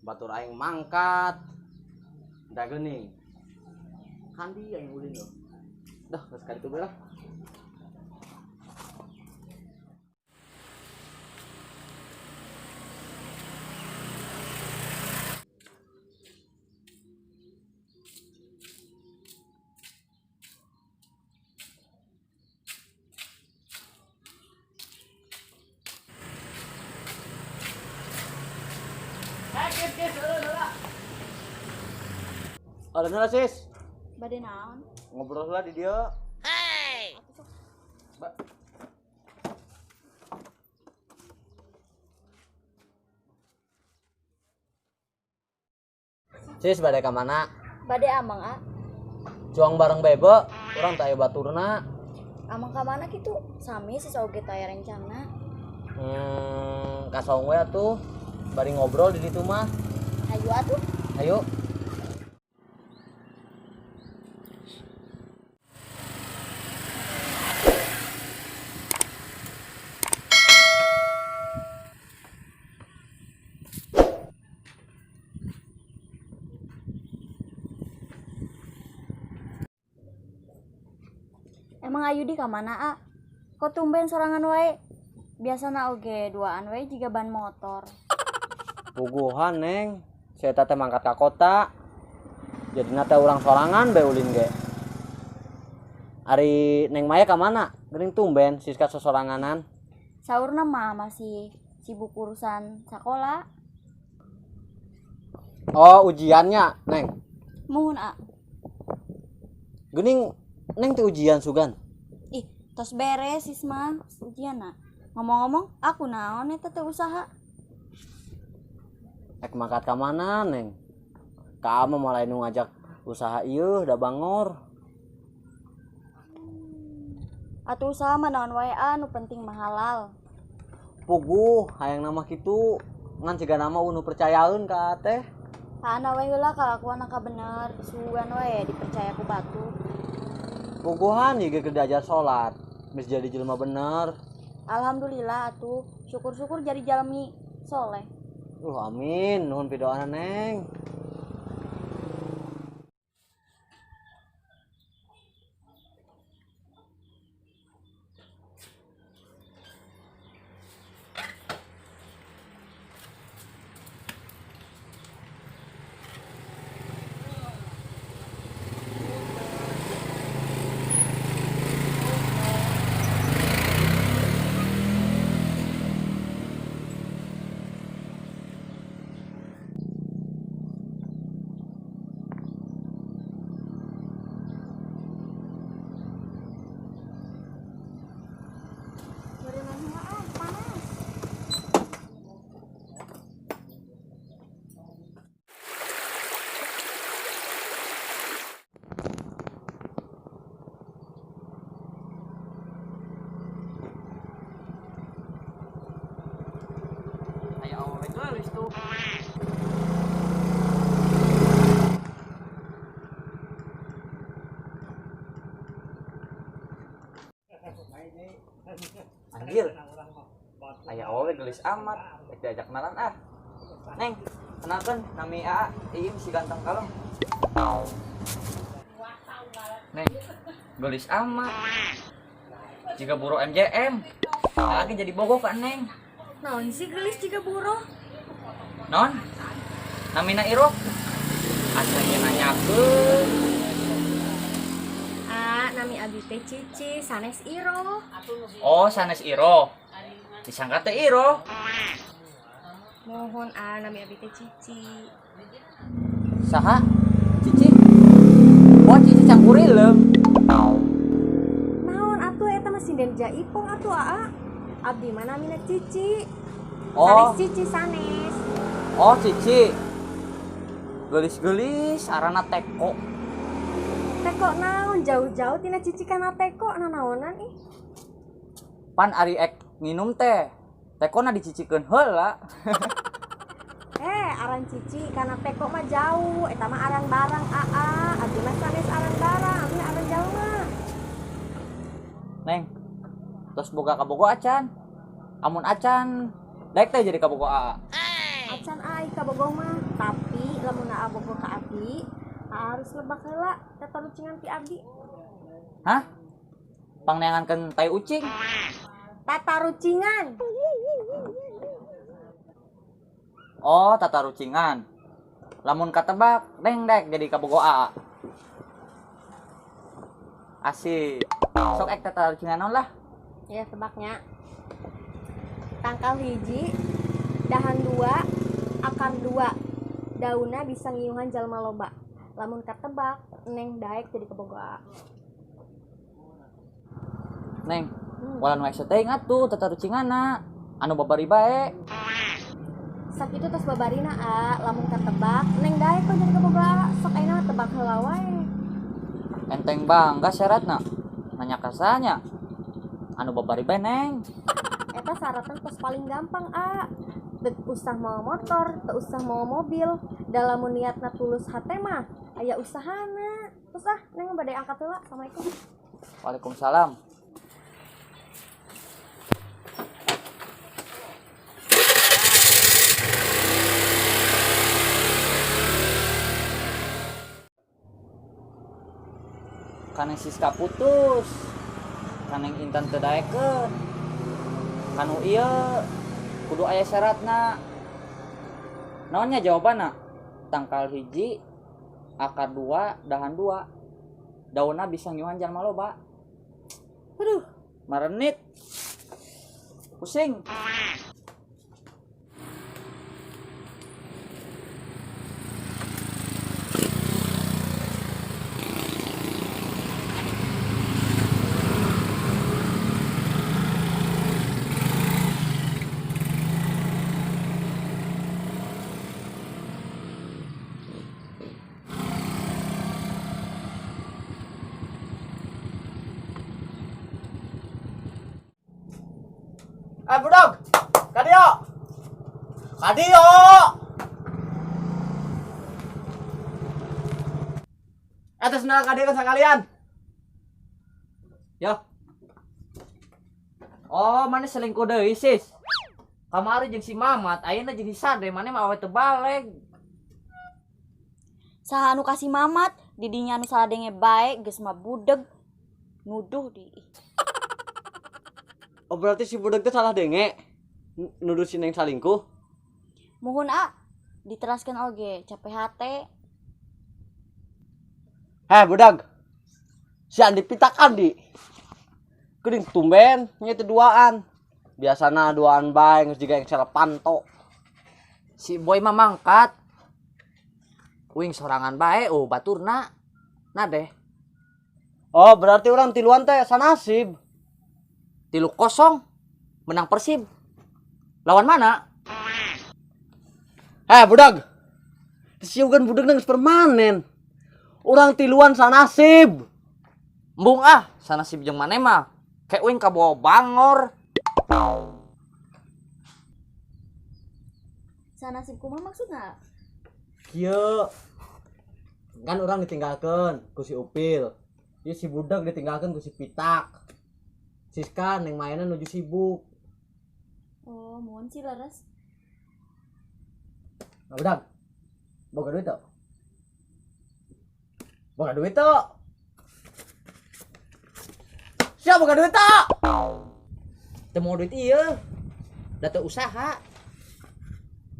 Batur aing mangkat. Da geuning. Kandi aing ulin loh. Dah, geus kali itu lah. Ada nala sis, Bade naon? Ngobrol lah di dia. Hey. Ba. Sis bade ka mana? Bade amang a. Cuang bareng bebe, urang teh aya baturna. Amang ka mana kitu? Sami sis oge teh aya rencana. Ka saung we atuh. Bari ngobrol di ditu mah. Hayu atuh. Hayu. Emang Ayudi ka mana a? Kok tumben sorangan wae? Biasana oge duaan wae jiga ban motor. Puguhan neng, saya teh mangkat ka kota. Jadina teh urang sorangan bae ulin ge. Ari Neng Maya ka mana? Geuning tumben siska sosoranganan. Saurna mah masih sibuk urusan sakola. Oh, ujiannya, Neng. Muhun a. Geuning Neng teh ujian sugan. Ih, tos beres sis mah ujian na. Ngomong-ngomong, aku naon eta teh usaha? Ek mangkat ka mana, Neng? Ka ama malah nu ngajak usaha ieu da bangor. Atuh usaha mah naon wae a, nu penting mah halal. Puguh, hayang nama kitu ngan siga nama nu percayaeun ka teh. Ana wae heula kalakuan ka bener, sugan wae dipercaya ku batur. Puguhan ieu ge diajar salat, geus jadi jelema bener. Alhamdulillah atuh, syukur-syukur jadi jalmi soleh. Amin, nuhun pidoana Neng. Anjir, aya awewe gelis amat, rek diajak kenalan ah. Neng, kenalkan nami AA, Iim si ganteng kalem. Neng, gelis amat. Jika buru MJM, lagi jadi bogoh ka Neng. Naon sih gelis jika buruh? Non, namina Irok. Aslinya nanyakeun. Ah, Nami abdi teh Cici, sanes Iro. Oh, sanes Iro. Disangka teh Iro. Mohon ah, nami abdi teh Cici. Saha? Cici. Oh, Cici cangkurileung. Naon atuh eta mah sinden jaipong atuh aa. Abdi mah namina Cici. Oh. Sanes Cici sanes. Oh, Cici. Gelis-gelis arana teko. Teko naon jauh-jauh tina Cici kana teko nanaonan ih. Pan ari ek nginum teh. Tekona dicicikeun heula. Aran Cici kana teko mah jauh, eta mah aran barang aa. Abdi mah sanes aran barang, abdi aran jalma. Neng, tos boga kabogo acan. Amun acan, daek teh jadi kabogo aa. Acan ai kabogo mah, tapi lamun aa bogo ka abdi, aa harus lebak heula tatarucingan ti abdi. Hah? Pangneangankeun tai ucing. Tatarucingan. Oh, tatarucingan. Lamun katebak, neng daek jadi kabogo aa. Asik. Sok ek tatarucingan naon lah. Ya tebaknya. Tangkal hiji, dahan dua, akar dua. Dauna bisa ngiuhan jalma loba. Lamun katebak, neng daek jadi kabogo aa. Neng, wala nu hese teh atuh tatarucinganna. Anu babari bae. Sakitu tos babarina a, lamun katebak, neng daek kok jadi kabogo aa. Sok ayeuna mah tebak heula wae. Enteng bangga syaratna. Nanya kasanya. Anu babari bae neng. Eta syaratna tos paling gampang a. Teu usah mawa motor, teu usah mawa mobil. Da lamun niatna tulus hate mah aya usahana. Terus ah, neng bade angkat heula. Assalamualaikum. Waalaikumsalam. Kaneng Siska putus, kaneng Intan teu daekeun, kanu ieu kudu aya syaratna. Naonnya jawabanna? Tangkal hiji, akar dua, dahan dua. Daunna bisa ngiuhan jalma loba. Aduh, marenit. Pusing. Budog. Kadio. Kadio. Atas nang kadio kan sekalian. Yo. Oh, mana selingkuh deui, sis? Kamari jeung si Mamat, ayeuna jeung si Sade, mana mah awe teu baleg. Saha anu kasih Mamat, didinya anu salah denge bae, geus mah budeg. Nuduh di. Oh, berarti si budeg teh salah denge. Nuduh si Neng salingkuh. Muhun a, diteraskeun oge, capek hate. Heh, budak. Si Andi pitak Andi. Geuning tumben nya teh duaan. Biasana duaan bae geus jiga yang salah panto. Si Boy mah mangkat. Uing sorangan bae, oh baturna. Nah deh. Oh, berarti orang tiluan teh sanasib. 3-0 menang Persib. Lawan mana? Heh, budak. Siugan budak geus permanen. Urang tiluan sanasib. Embung ah, sanasib jeung maneh mah. Kayak uing kabawa bangor. Sanasib kumaha maksudna? Kieu. Kan urang ditinggalkeun ku si Upil. Ieu si budak ditinggalkeun ku si Pitak. Siska neng mainan nuju sibuk. Oh, mohon sih leres. Nah, budak. Boga duit tuh. Boga duit tuh. Siapa boga duit tuh? Teu mau duit ieu. Da teu usaha.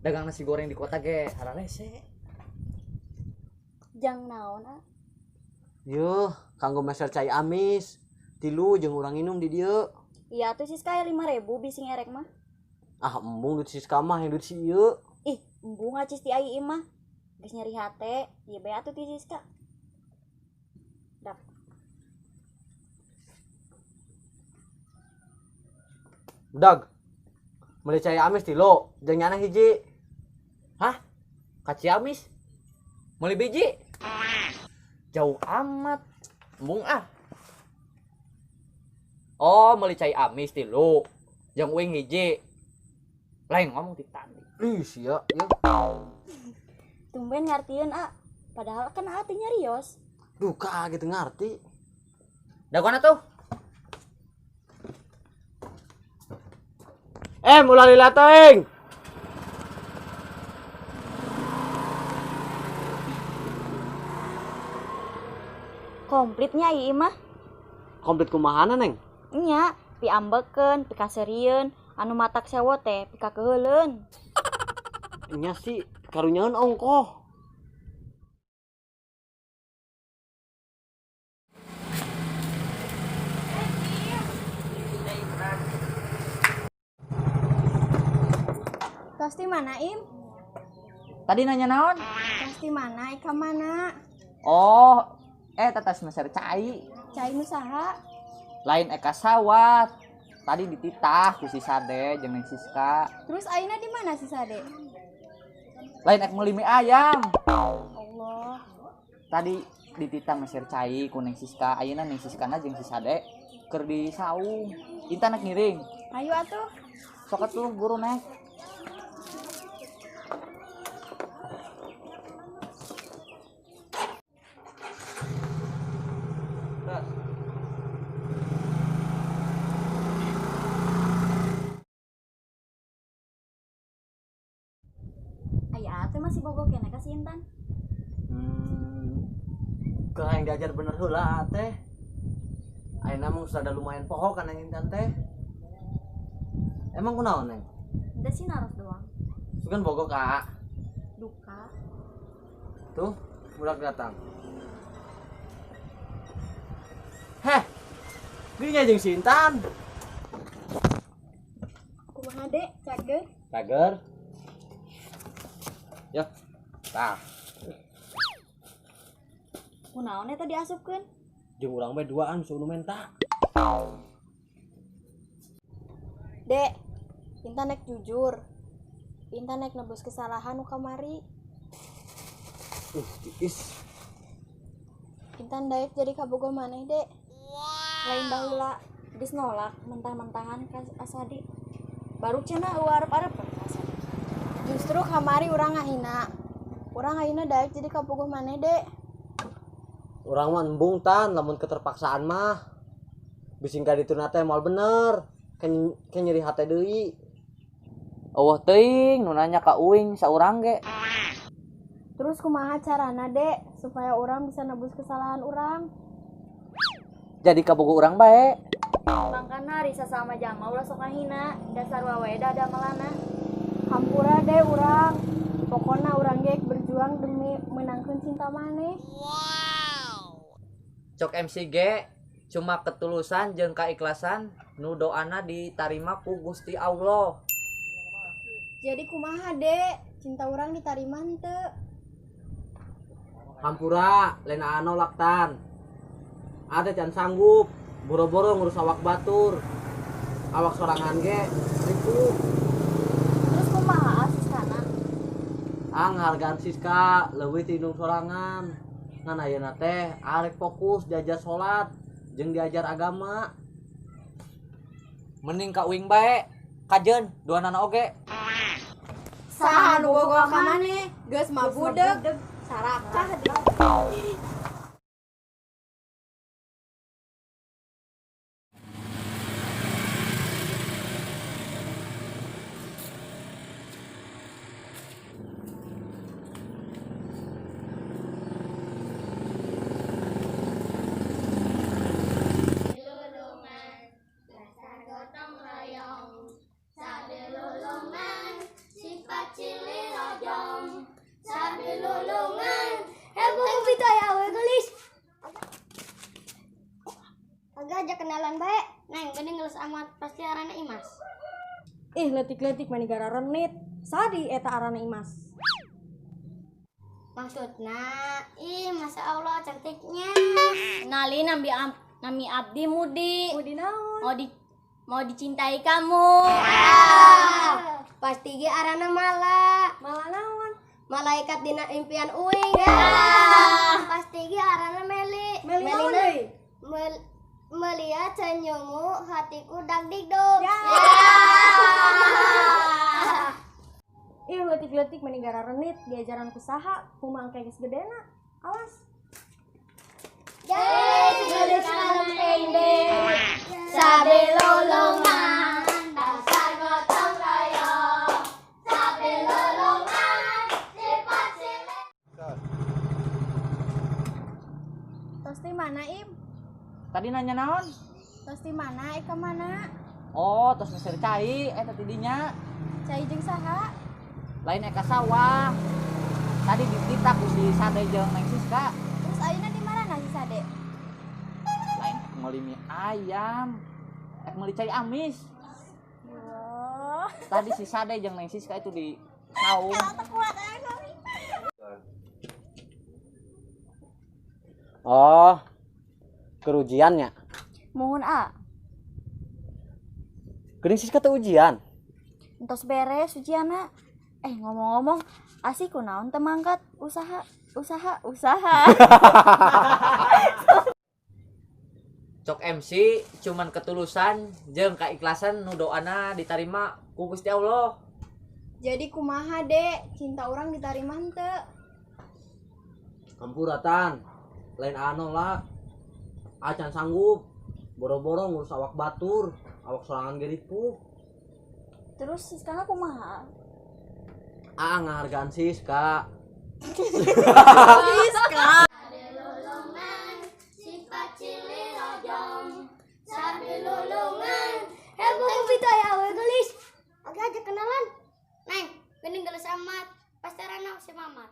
Dagang nasi goreng di kota ge hararese. Jang naon, ah? Yuh, kanggo meser cai amis. Tilu jeung urang minum di dieu. Iya tuh Siska aya 5.000 bisi ngerek mah. Ah, embung duit Siska mah yang duit si ieu. Ih, embung acis ti ai mah. Geus nyeri hate, ieu bae atuh ti Siska. Dak. Dag. Meuli cai amis tilu, jeung nyana hiji. Hah? Ka Ciamis? Meuli biji? Jauh amat. Embung ah. Oh, meuli cai amis tilu. Jeung uing hiji. Lain ngomong ti tadi. Ih, sia, ya. Tumben ngartieun, A. Padahal kan A teh nyarios. Duka gitu ngarti. Dagona tuh. Ulah lila teuing. Komplitnya ieu mah. Komplit kumahana, Neng? Nya, piambekeun, pikaseurieun, anu matak sewo teh pikakeuheuleun. Nya sih karunyaeun ongkoh. Tos di mana, Im? Tadi nanya naon? Tos di mana, Eka mana? Oh, tetes meser cai. Cai nu saha? Lain Eka sawat. Tadi dititah ku si Sade jeung Neng Siska. Terus ayeuna di mana si Sade? Lain ek meuli mie ayam. Allah. Tadi dititah meser cai ku Neng Siska. Ayeuna Neng Siskana jeung si Sade keur di saung. Intan nek ngiring. Ayo atuh. Sok atuh buru nek. Aya teh masih bogoh keneh ka si Intan. Keur hayang diajar bener heula teh. Ayeuna mah geus rada lumayan poho kana Intan teh. Emang kunaon, Neng? Henteu sih naros doang. Sugan bogoh ka. Duka. Tuh, budak datang. Heh. Geunya jeung si Intan. Kumaha, Dek? Cager? Cager. Ya. Tah. Kunaon eta diasupkeun? Jeung urang bae duaan nu menta. Dek, Intan nek jujur. Intan nek nebus kesalahan nu kamari. Tiis. Intan daek jadi kabogoh maneh, Dek. Lain baheula geus nolak mentah-mentahan ka Asadi. Baru cenah eueuh arep-arepan ka Asadi. Justru kamari urang ngahina. Urang ayeuna daek jadi kabogoh maneh, Dek. Urang mah embung tan lamun keterpaksaan mah. Bising ka dituna teh moal bener. Ken nyeri hate deui. Eueuh teuing nu nanya ka uing saurang ge. Terus kumaha carana, Dek, supaya urang bisa nebus kesalahan urang? Jadi kabogoh urang bae. Mangkana risa sama jama ulah sok ngahina, dasar wawe da melana. Hampura deh urang. Pokona urang ge berjuang demi menangkeun cinta maneh. Wow. Cok MCG cuma ketulusan jeung keikhlasan nu doana ditarima ku Gusti Allah. Jadi kumaha, Dek? Cinta urang ditarima henteu? Hampura lain nolak tan. Ate can sanggup boro-boro ngurus awak batur. Awak sorangan ge ripuh. Terus kumaha Siskana? Ah, ngahargaan Siska leuwih ti indung sorangan. Ngan ayeuna teh arek fokus diajar salat jeung diajar agama. Mending ka uing bae. Kajeun duanana oge. Saha nu bogoh ka maneh? Geus mah budeg. Sarakah deui. Sambil lulungan, Agak aja kenalan bae. Neng, geuning geus amat pasti arana Imas. Ih, leutik-leutik mani gararenit. Sadi eta arana Imas. Maksudna, ih Masya Allah cantiknya. Nali nami, nami abdi Mudi. Mudi naon? Mau dicintai kamu. Ah, pasti ge arana Mala. Mala naon? Malaikat dina impian uing. Ah, pasti ge arana Meli. Meli naon deui? Melihat senyummu hatiku dagdikduk. Ya. Ih, leutik-leutik mani gararenit diajaran ku saha, kumaha engke geus gedena. Awas. Geus kalem pendek. Sabe lolongan, dasar gotong royong. Sabe lolongan, cepat silih. Tos di mana, Im? Tadi nanya naon? Tos di mana, ka mana? Oh, tos meser cai eta tidinya. Cai jeung saha? Lain eka sawah. Tadi dititak ku si Sade jeung Neng Siska. Terus ayeuna di mana si Sade? Lain ek meuli mie ayam. Ek meuli cai amis. Oh. Tadi si Sade jeung Neng Siska itu di saung. Oh, kerujiannya. Mohon a. Geuning Siska teh ujian. Entos beres ujianna. Ngomong-ngomong, asih kunaon teu mangkat usaha usaha usaha. Cok MC cuman ketulusan jeung keikhlasan nu doana ditarima ku Gusti Allah. Jadi kumaha, Dek? Cinta orang ditarima henteu? Hampuratan, lain anu lah. Acan sanggup, boro-boro ngurus awak batur, awak sorangan ge ripuh. Terus Siskana kumaha? Ah, ngahargaan Siska. Siska. Lulungan, sifat cili rojong. Sabi lulungan, heboh kita ya we gelis. Agak aja kenalan. Neng, geuning geus amat. Pasti arana si Mamat.